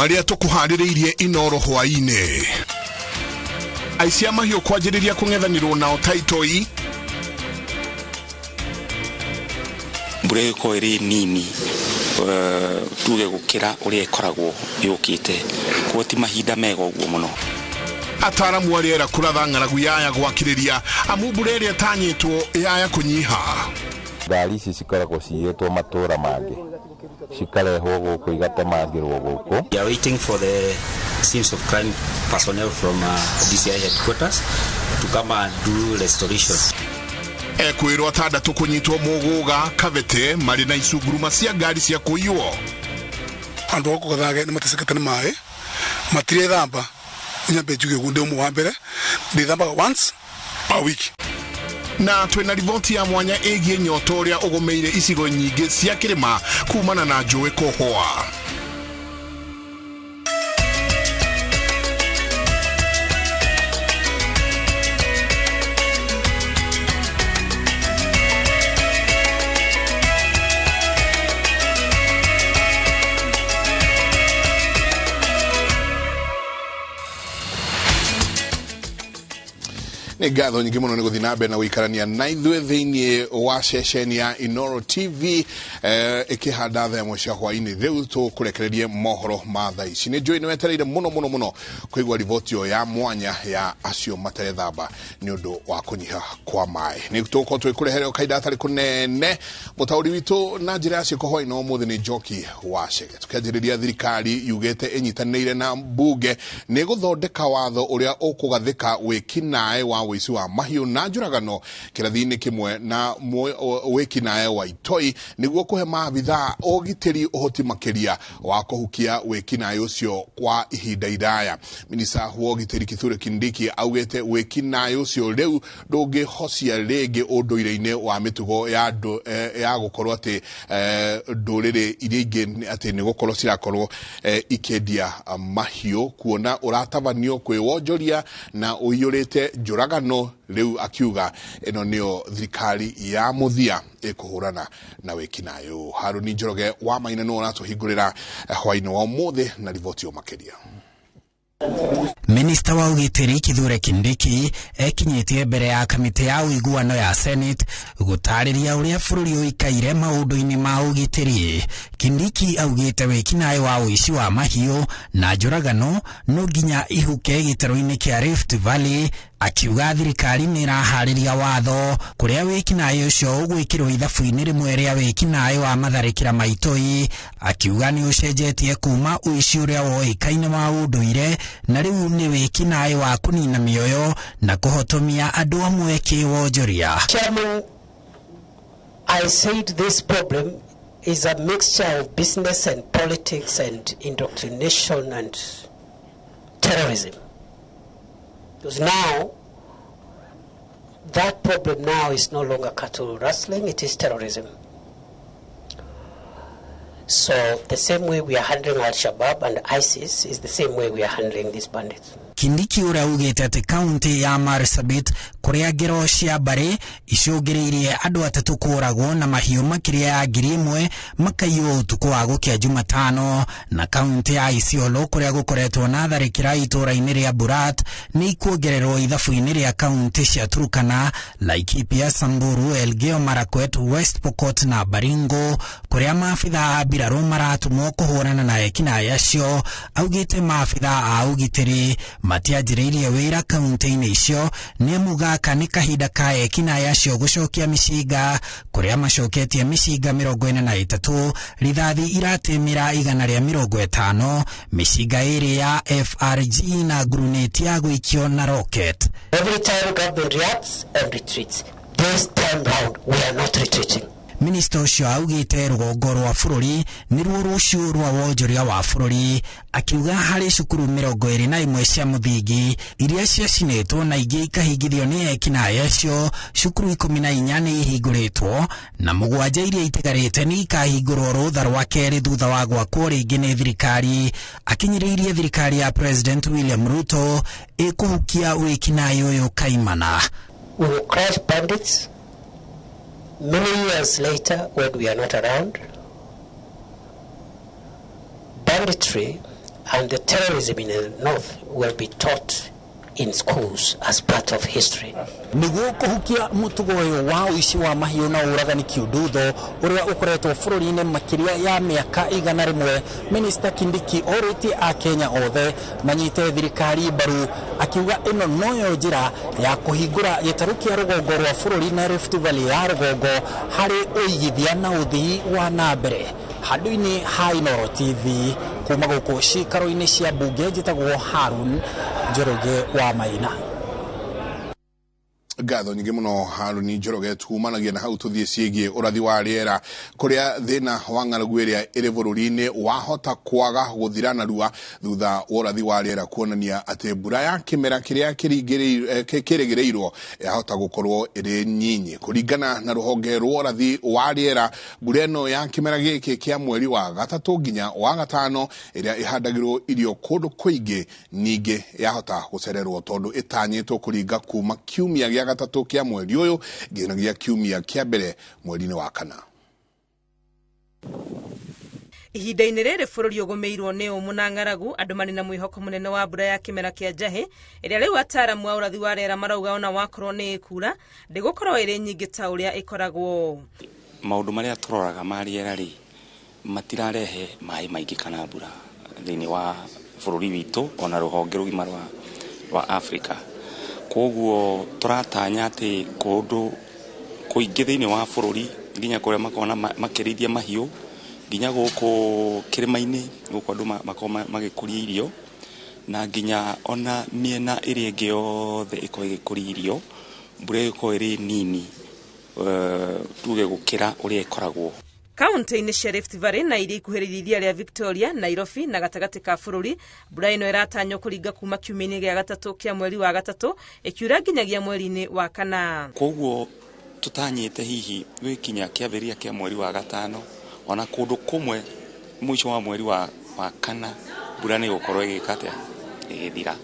Marĩa tũkũharĩrĩirie Inoro hwaĩ-inĩ. Aici a mahiũ kwanjĩrĩria kũng'ethanĩrwo nao ta itoi. Mbura ĩgĩkorwo ĩrĩ nini tuge gũkĩra ũrĩa ĩkoragwo yũkĩte, koguo ti mahinda mega ũguo mũno. Ataramu a rĩera kũratha ng'aragu yaya gwakĩrĩria amu mbura ĩrĩa ĩtanyĩtwo yaya kũnyiha. Ngari ici cikoragwo ciyĩtwo matũra mangĩ cikarehwo gũkũ igatemangĩrwo gũkũ. We are waiting for the scenes of crime personnel from DCI headquarters to come and do restoration. Ekwĩrwo atandatũ kũnyitwo Mũgũga Kabete marĩ na icunguruma cia ngari cia kũiywo. Andũ a gũkũ Gathage nĩ matecekete nĩ maĩ, matirethamba. Nyambe njuge ũguo ndĩ ũmwe wa mbere, ndĩthambaga once per week. Na twĩna riboti ya mwanya ĩgiĩ nyota ũrĩa ũgũmĩire icigo nyingĩ cia kĩrĩma kumana na njũĩ kũhũa. Nĩ ngatho nyingĩ mũno nĩ gũthiĩ na mbere na gũikarania na ithuĩ thĩinĩ wa ceceni ya Inoro TV ĩkĩhanda thaa ĩmwe cia hwaĩ-inĩ. Rĩu tũkũrekererie mohoro ma thaa ici. Nĩ njũĩ nĩ wetereire mũno mũno mũno kũigua riboti ĩyo ya mwanya ya acio matarethamba nĩ ũndũ wa kũnyiha kwa maĩ. Nĩ tũgũkorwo tũgĩkũrehere o kahinda gatarĩ kũnene. Mũtaũri witũ na njĩra ya ciĩko hwaĩ-inĩ wa ũmũthĩ nĩ Njoki wa Chege. Tũkĩanjĩrĩria thirikari yugĩte ĩnyitanĩire na mbunge nĩ gũthondeka watho ũrĩa ũkũgathĩka wĩkinaĩ wa ũici wa mahiũ na njũragano kĩrathi-inĩ kĩmwe na wĩkinaĩ wa itoi nĩguo kũhe maabithaa ũgitĩri ũhoti makĩria wa kũhukia wĩkinaĩ ũcio kwa ihinda iraya. Minista wa ũgitĩri Kithure Kindiki augĩte wĩkinaĩ ũcio rĩu ndũngĩhocia rĩngĩ ũndũire-inĩ wa mĩtugo ya ya gũkorwo atĩ ndũrĩrĩ iria ingĩ atĩ nĩ gũkorwo cirakorwo ikĩendia mahiũ kuona ũratabanio kwĩ wonjoria na ũiyũrĩte njũragano. Rĩu akiuga ĩno nĩyo thirikari ya mũthia ĩkũhũrana na wĩkinaĩ ũyũ. Harũni Njoroge wa Maina nĩwe ũratũhingũrĩra hwaĩ-inĩ wa ũmũthĩ na riboti ĩyo makĩria. Minista wa ũgitĩri Kithure Kindiki ekinyĩtie mbere ya kamĩtĩ ya ũiguano ya Senate gũtarĩria ũrĩa bũrũri ũikaire maũndũ-inĩ ma ũgitĩri. Kindiki augĩte wĩkinaĩ wa ũici wa mahiũ na njũragano no nginya ihuke gĩtarũ-inĩ kĩa Rift Valley, akiuga thirikari nĩ ĩraharĩria watho kũrĩa wĩkinaĩ ũcio ũgwĩkĩrwo ithabu-inĩ rĩmwe rĩa wĩkinaĩ wa matharĩkĩra ma itoi, akiuga nĩ ũcenjetie kuma ũici ũrĩa woĩkaine wa ũndũire na rĩu nĩ wĩkinaĩ wa kũnina mĩoyo na kũhotomia andũ amwe kĩwonjoria. Chairman, I said this problem is a mixture of business and politics and indoctrination and terrorism. Because now, that problem now is no longer cattle rustling, it is terrorism. So the same way we are handling Al-Shabaab and ISIS is the same way we are handling these bandits. Kindiki ũrĩa augĩte atĩ kaunti ya Marsabit kũrĩa ngero cia mbarĩ icũngĩrĩirie andũ atatũ kũragwo na mahiũ makĩria ya 1,000 makaiywo ũtukũ wa gũkĩa Jumatano, na kaunti ya Isiolo kũrĩa gũkoretwo na tharĩkĩra itũũra-inĩ rĩa Burat nĩ ikuongererwo ithabu-inĩ rĩa kaunti cia Turkana, Laikipia, Samburu, Elgeyo Marakwet, West Pokot na Baringo kũrĩa maabithaa a mbirarũ maratũmwo kũhũrana na ekinaĩ acio. Augĩte maabithaa a ũgitĩri matianjĩrĩirie wĩra kaunti-inĩ icio nĩ amu gaka nĩ kahinda ka ekinaĩ acio gũcokia mĩcinga kũrĩa macoketie mĩcinga 43, rithathi iratĩmĩra 150, mĩcinga ĩrĩ ya FRG na guruneti ya gũikio na rocket. Every time government reacts and retreats. This time round we are not retreating. Minista ũcio augĩte rũgongo rwa bũrũri nĩruo rũciũ rwa wonjoria wa bũrũri, akiuga harĩ cukuru 21 cia mũthingi iria ciacinĩtwo na ingĩ ikahingithio nĩ ekinaĩ acio, cukuru 14 nĩ ihingũrĩtwo na 7 iria itigarĩte nĩ ikahingũrwo rũtha rwa kerĩ thutha wa gwakwo rĩngĩ nĩ thirikari. Akinyĩrĩirie thirikari ya President William Ruto ĩkũhukia wĩkinaĩ ũyũ kaimana. We will crush bandits many years later when we are not around. Banditry And the terrorism in the north will be taught in schools as part of history. Niguo kuhukia mutugo uyu wa uici wa mahiũ na ũragani kiundutho uria ukoretwo bũrũri-inĩ makĩria ya mĩaka 100, Minister Kindiki orĩtie akenya othe manyite thirikari mbaru, akiuga ĩno noyo njĩra ya kũhingũra gĩtarũ kĩa rũgongo rwa bũrũri na Rift Valley ya rũgongo harĩ ũigithia na ũthii wa na mbere. Handũ-inĩ ha Inooro TV kuma gũkũ cikaro-inĩ cia mbunge, njĩtagwo Harun Njoroge wa Maina. Ngatho nyingĩ mũno Haruni Njoroge. Tumanagia na hau tũthiĩ ciĩgiĩ ũrathi wa rĩera, kũrĩa thĩna wa ng'aragu ĩrĩa ĩrĩ bũrũri-inĩ wahota kwaga gũthira narua thutha wa ũrathi wa rĩera kuonania atĩ mbura ya kĩmera kĩrĩa kĩrĩgĩrĩirwo yahota gũkorwo ĩrĩ nyinyi. Kũringana na rũhonge rwa ũrathi wa rĩera, mbura ĩno ya kĩmera gĩkĩ kĩa mweri wa gatatũ nginya wa gatano ĩrĩa ĩhandagĩrwo irio kũndũ kũingĩ ningĩ yahota gũcererwo tondũ ĩtanyĩtwo kũringa kuma kiumia gĩa gatatũ kĩa mweri ũyũ nginyagia kiumia kĩa mbere mweri-inĩ wa kana. Ihinda-inĩ rĩrĩ bũrũri ũgũmĩirwo nĩ ũmũ na ng'aragu, andũ marĩ na mwĩhoko mũnene wa mbura ya kĩmera kĩa njahĩ ĩrĩa rĩu ataaramu a ũrathi wa rĩera marauga ona wakorwo nĩ ĩkura ndĩgũkorwo ĩrĩ nyingĩ ta ũrĩa ĩkoragwo. Maũndũ marĩa tũroraga ma rĩera rĩ matirarehe maĩ maingĩ kana mbura thĩinĩ wa bũrũri witũ ona rũhonge rũgima rwa Afrika. Koguo tũratanya atĩ kũndũ kũingĩ thĩinĩ wa bũrũri nginya kũrĩa makoragwo makĩrĩithia mahiũ nginya gũkũ kĩrĩma-inĩ gũkũ andũ makoragwo magĩkũria irio na nginya ona mĩena ĩrĩa ĩngĩ yothe ĩkoragwo ĩgĩkũria irio, mbura ĩgĩkorwo ĩrĩ nini tuge gũkĩra ũrĩa ĩkoragwo. Kaunti-inĩ cia Rift Valley na iria ikuhĩrĩirie iria rĩa Victoria, Nairobi na gatagatĩ ka bũrũri, mbura ĩno ĩratanywo kũringa kuma kiumia-inĩ gĩa gatatũ kĩa mweri wa gatatũ ĩkiura nginyagia mweri-inĩ wa kana. Koguo tũtanyĩte hihi gwĩkinya kĩambĩrĩria kĩa mweri wa gatano ona kũndũ kũmwe mũico wa mweri wa kana mbura nĩ ĩgũkorwo ĩgĩka atĩa, ĩgĩthira.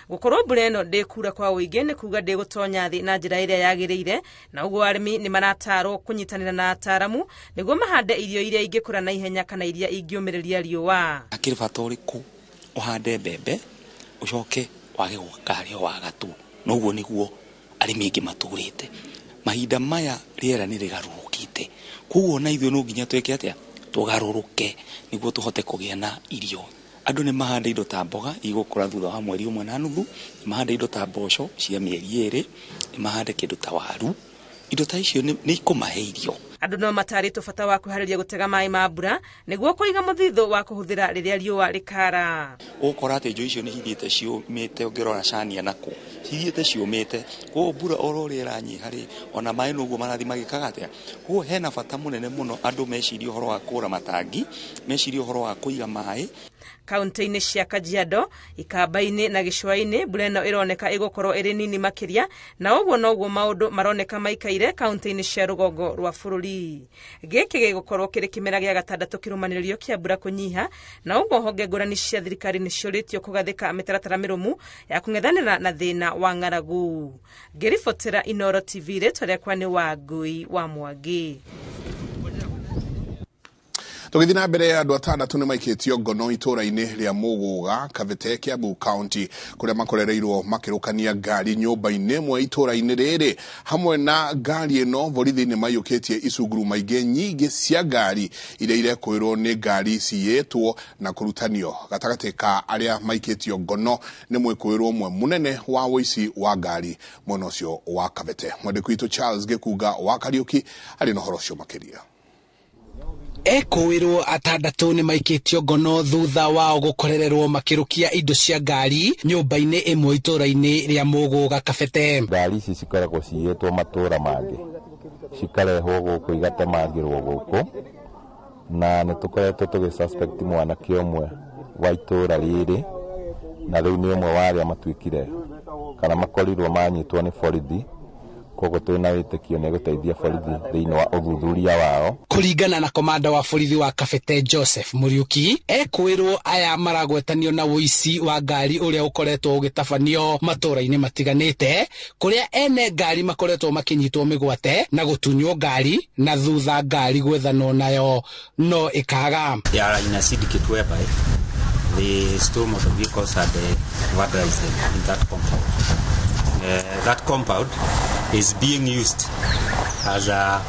Gũkorwo mbura ĩno ndĩkura kwa ũingĩ nĩ kuga ndĩgũtonya thĩ na njĩra ĩrĩa yagĩrĩire, na ũguo arĩmi nĩ maratarwo kũnyitanĩra na ataaramu nĩguo mahande irio iria ingĩkũra na ihenya kana iria ingĩũmĩrĩria riũa. Hakĩrĩ bata ũrĩkũ ũhande mbembe ũcoke wage gũkarĩa wa gatũ? Noguo nĩguo arĩmi aingĩ matũrĩte. Mahinda maya rĩera nĩ rĩgarũrũkĩte, koguo ona ithuĩ no nginya twĩke atĩa, tũgarũrũke nĩguo tũhote kũgĩa na irio. Andũ nĩ mahande indo ta mboga igũkũra thutha wa mweri 1.5, nĩ mahande indo ta mboco cia mĩeri 2, nĩ mahande kĩndũ ta waru. Indo ta icio nĩ ikũmahe irio. Andũ no matarĩtwo bata wa kwĩharĩria gũtega maĩ ma mbura nĩguo kũiga mũthithũ wa kũhũthĩra rĩrĩa riũa rĩkara. Ũgũkora atĩ njũĩ icio nĩ ithiĩte ciũmĩte, ũngĩrora cania nakũ cithiĩte ciũmĩte, koguo mbura oro ũrĩa ĩranyiha rĩ, ona maĩ noguo marathiĩ magĩkaga atĩa. Koguo hena bata mũnene mũno andũ mecirie ũhoro wa kũgũra matangi, mecirie ũhoro wa kũiga maĩ. Kaunti-inĩ cia Kajiado, Ikamba-inĩ na Gĩcũa-inĩ, mbura ĩno ĩroneka ĩgũkorwo ĩrĩ nini makĩria, na ũguo noguo maũndũ maroneka maikaire kaunti-inĩ cia rũgongo rwa bũrũri. Gĩkĩ gĩgũkorwo kĩrĩ kĩmera gĩa gatandatũ kĩrũmanĩrĩrio kĩa mbura kũnyiha, na ũguo honge ngũrani cia thirikari nĩ ciũrĩtio kũgathĩka mĩtaratara mĩrũmu ya kũng'ethanĩra na thĩna wa ng'aragu. Ngĩribotera Inooro TV, rĩtwa rĩakwa nĩ Wangui wa Mwangi. Tũgĩthiĩ na mbere, andũ atandatũ nĩ maikĩtio ngono itũũra-inĩ rĩa Mũgũga, Kabete, Kiambu County, kũrĩa makorereirwo makĩrũkania ngari nyũmba-inĩ ĩmwe itũũra-inĩ rĩrĩ. Hamwe na ngari ĩno, borithi nĩ maiyũkĩtie icunguruma ingĩ nyingĩ cia ngari iria irekũĩrwo nĩ ngari ciyĩtwo na kũrutanio. Gatagatĩ ka arĩa maikĩtio ngono nĩ mwĩkũĩrwo ũmwe mũnene wa ũici wa ngari mwena ũcio wa Kabete. Mwandĩki witũ Charles Gĩkunga wa Kariũki arĩ na ũhoro ũcio makĩria. Ekũĩrwo atandatũ nĩ maikĩtio ngono thutha wao gũkorererwo makĩrũkia indo cia ngari nyũmba-inĩ ĩmwe itũũra-inĩ rĩa Mũgũga Kabete. Ngari ici cikoragwo ciyĩtwo matũũra mangĩ, cikarehwo gũkũ igatemangĩrwo gũkũ, na nĩ tũkoretwo tũgĩ suspect mwanake ũmwe wa itũũra rĩrĩ, na rĩu nĩ ũmwe wa arĩa matuĩkire kana makorirwo manyitwo nĩ borithi. Koguo twĩna wĩtĩkio nĩ gũteithia borithi thĩinĩ wa ũthuthuria wao. Kũringana na komanda wa borithi wa Kabete Joseph Muriuki, ekwĩrwo aya maragwetanio na ũici wa ngari ũrĩa ũkoretwo ũgĩtabanio matũũra-inĩ matiganĩte, kũrĩa ene ngari makoretwo makĩnyitwo mĩgwate na gũtunywo ngari na thutha ngari gwethanwo nayo no ĩkaga. They are in a syndicate whereby They stole motor vehicles and vandalized them in that compound. That compound is being used as a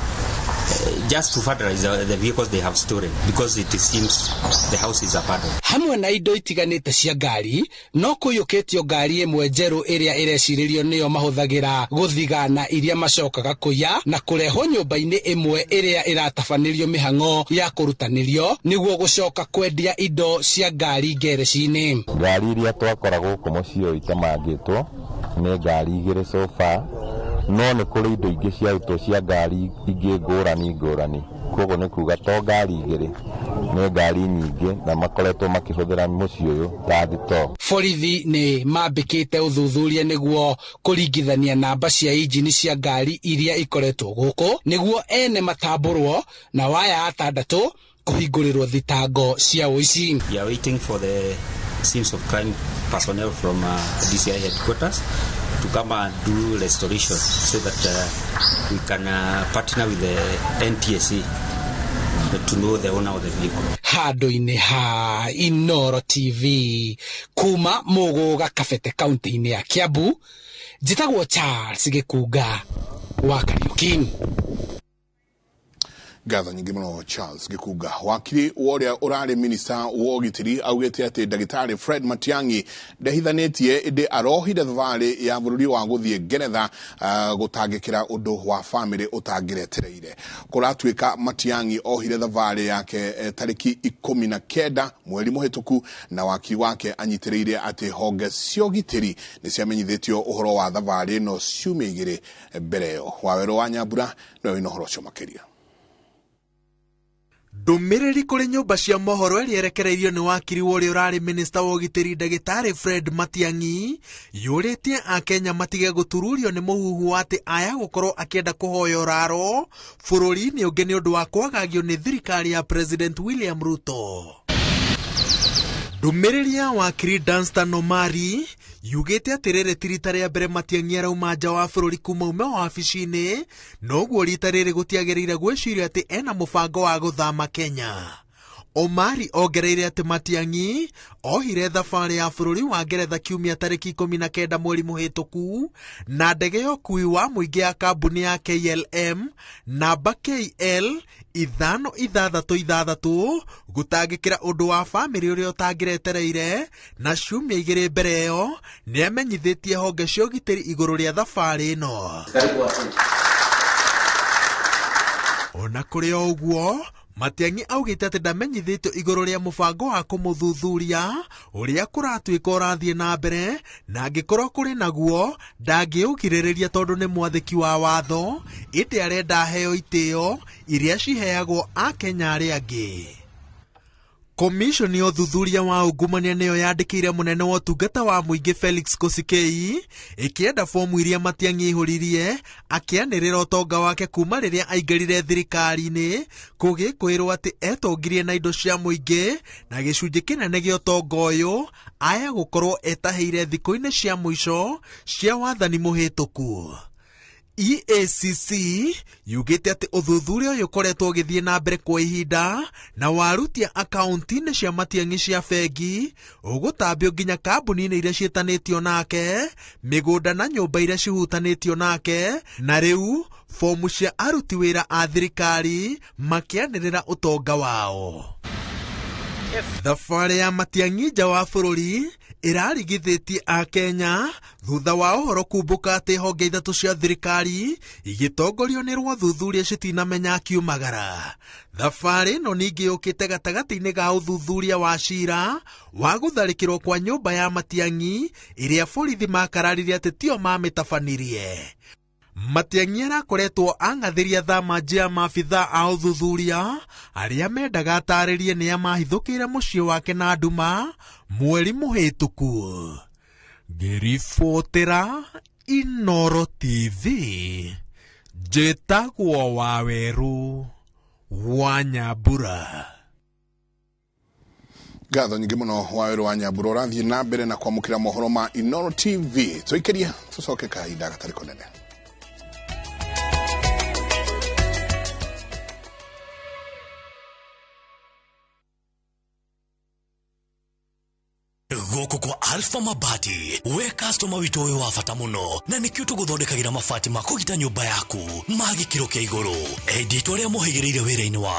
just to vandalize the vehicles they have stolen because it seems the house is abandoned. Hamwe na indo itiganĩte cia ngari no kũiyũkĩtio ngari ĩmwe njerũ ĩrĩa ĩrecirĩrio nĩyo mahũthagĩra gũthigana iria macokaga kũiya na kũrehwo nyũmba-inĩ ĩmwe ĩrĩa ĩratabanĩrio mĩhang'o ya kũrutanĩrio nĩguo gũcoka kwendia indo cia ngari ngereci-inĩ. Ngari iria twakora gũkũ mũciĩ ũyũ itemangĩtwo nĩ ngari igĩrĩ so far, no nĩ kũrĩ indo ingĩ ciarutwo cia ngari ingĩ ngũrani ngũrani, koguo nĩ kuga to ngari igĩrĩ, nĩ ngari nyingĩ na makoretwo makĩhũthĩra mũciĩ ũyũ ta thitoo. Borithi nĩ mambĩkĩte ũthuthuria nĩguo kũringithania namba cia injini cia ngari iria ikoretwo gũkũ nĩguo ene matambũrwo na waya atandatũ kũhingũrĩrwo thitango cia ũici. We are waiting for the scenes of crime personnel from DCI headquarters to come and do restoration so that we can partner with the NTSA to know the owner of the vehicle. Handũ-inĩ ha Inooro TV kuma Mũgũga Kabete kaunti-inĩ ya Kiambu, njĩtagwo Charles Gĩkunga wa Kariuki. Ngatho nyingĩ mũno Charles Gĩkunga. Wakiri wa ũrĩa ũrarĩ minista wa ũgitĩri augĩte atĩ ndagĩtarĩ Fred Matiang'i ndehithanĩtie ĩndĩ arohire thabarĩ ya bũrũri wa gũthiĩ Ngeretha gũtangĩkĩra ũndũ wa bamĩrĩ ũtangĩretereire. Kũratuĩka Matiang'i ohire thabarĩ yake tarĩki 19 mweri mũhĩtũku na wakiri wake anyitĩrĩire atĩ honge cia ũgitĩri nĩ ciamenyithĩtio ũhoro wa thabarĩ ĩno ciumia igĩrĩ mbere ĩyo. Wawerũ wa Nyambura nĩwe wĩna ũhoro ũcio makĩria. Ndũmĩrĩri kũrĩ nyũmba cia mohoro ĩrĩa ĩrekereirio nĩ wakiri wa ũrĩa ũrarĩ minista wa ũgitĩri ndagĩtarĩ Fred Matiang'i yũrĩtie akenya matige gũtururio nĩ mũhuhu wa atĩ aya gũkorwo akĩenda kũhoya ũraro bũrũri-inĩ ũngĩ nĩ ũndũ wa kwagagio nĩ thirikari ya President William Ruto. Ndũmĩrĩri ya wakiri Danstan Omari yugĩte atĩ rĩrĩ ti rita rĩa mbere Matiang'i arauma nja wa bũrũri kuma ume wabici-inĩ, noguo rita rĩrĩ gũtiagĩrĩire gwĩciria atĩ ena mũbango wa gũthama Kenya. Omari ongereire atĩ Matiang'i ohire thabarĩ ya bũrũri wa Ngeretha kiumia tarĩki 19 mweri mũhĩtũku na ndege ya ũkuui wa mũingĩ ya kambuni ya KLM namba KL 566 gũtangĩkĩra ũndũ wa bamĩrĩ ũrĩa ũtangĩretereire, na ciumia igĩrĩ mbere ĩyo nĩamenyithĩtie honge cia ũgitĩri igũrũ rĩa thabarĩ ĩno. Ona kũrĩ o ũguo, Matiang'i augĩte atĩ ndamenyithĩtio igũrũ rĩa mũbango wa kũmũthuthuria ũrĩa kũratuĩka ũrathiĩ na mbere, na angĩkorwo kũrĩ naguo ndangĩũgirĩrĩria tondũ nĩ mwathĩki wa watho, ĩndĩ arenda aheo itĩo iria ciheagwo akenya arĩa angĩ. Komishoni ya ũthuthuria wa ungumania nĩyo yandĩkĩire mũnene wa ũtungata wa mũingĩ Felix Koskei ĩkĩenda fomu iria Matiang'i aihũririe akĩanĩrĩra ũtonga wake kuma rĩrĩa aingĩrire thirikari-inĩ, kũgĩkwĩrwo atĩ etongirie na indo cia mũingĩ na gĩcunjĩ kĩnene gĩa ũtonga ũyũ aya gũkorwo etahĩire thikũ-inĩ cia mũico cia wathani mũhĩtũku. EACC yugĩte atĩ ũthuthuria ũyũ ũkoretwo ũgĩthiĩ na mbere kwa ihinda na warutia akaunti-inĩ cia Matiang'i cia bengi ũgũtambio nginya kambuni-inĩ iria ciĩtanĩtio nake, mĩgũnda na nyũmba iria cihutanĩtio nake, na rĩu fomu cia aruti wĩra a thirikari makĩanĩrĩra ũtonga wao. Thabarĩ ya Matiang'i nja wa bũrũri ĩrarigithĩtie akenya thutha wa ũhoro kumbũka atĩ honge ithatũ cia thirikari igĩtongorio nĩ rwathuthuria citinamenya akiumagara. Thabarĩ ĩno ningĩ yũkĩte gatagatĩ-inĩ ga ũthuthuria wa cira wa gũtharĩkĩrwo kwa nyũmba ya Matiang'i ĩrĩa borithi makararirie atĩ tio mamĩtabanirie. Matiang'i arakoretwo ang'athĩria thama nja ya maabithaa a ũthuthuria arĩa mendaga atarĩrie nĩa mahithũkĩire mũciĩ wake na nduma mweri mũhĩtũku. Ngĩribotera Inooro TV, njĩtagwo Wawerũ wa Nyambura. Ngatho nyingĩ mũno Wawerũ wa Nyambura ũrathiĩ na mbere na kwamũkĩra mohoro ma Inooro TV. Tũikĩrie tũcoke kahinda gatarĩ kũnene. Gũkũ kwa Alpha Mabati, we customer witũ wĩ wa bata mũno, na nĩkĩo tũgũthondekagĩra mabati ma kũgita nyũmba yaku ma gĩkĩro kĩa igũrũ. Endia arĩa mohĩgĩrĩire wĩra-inĩ wao.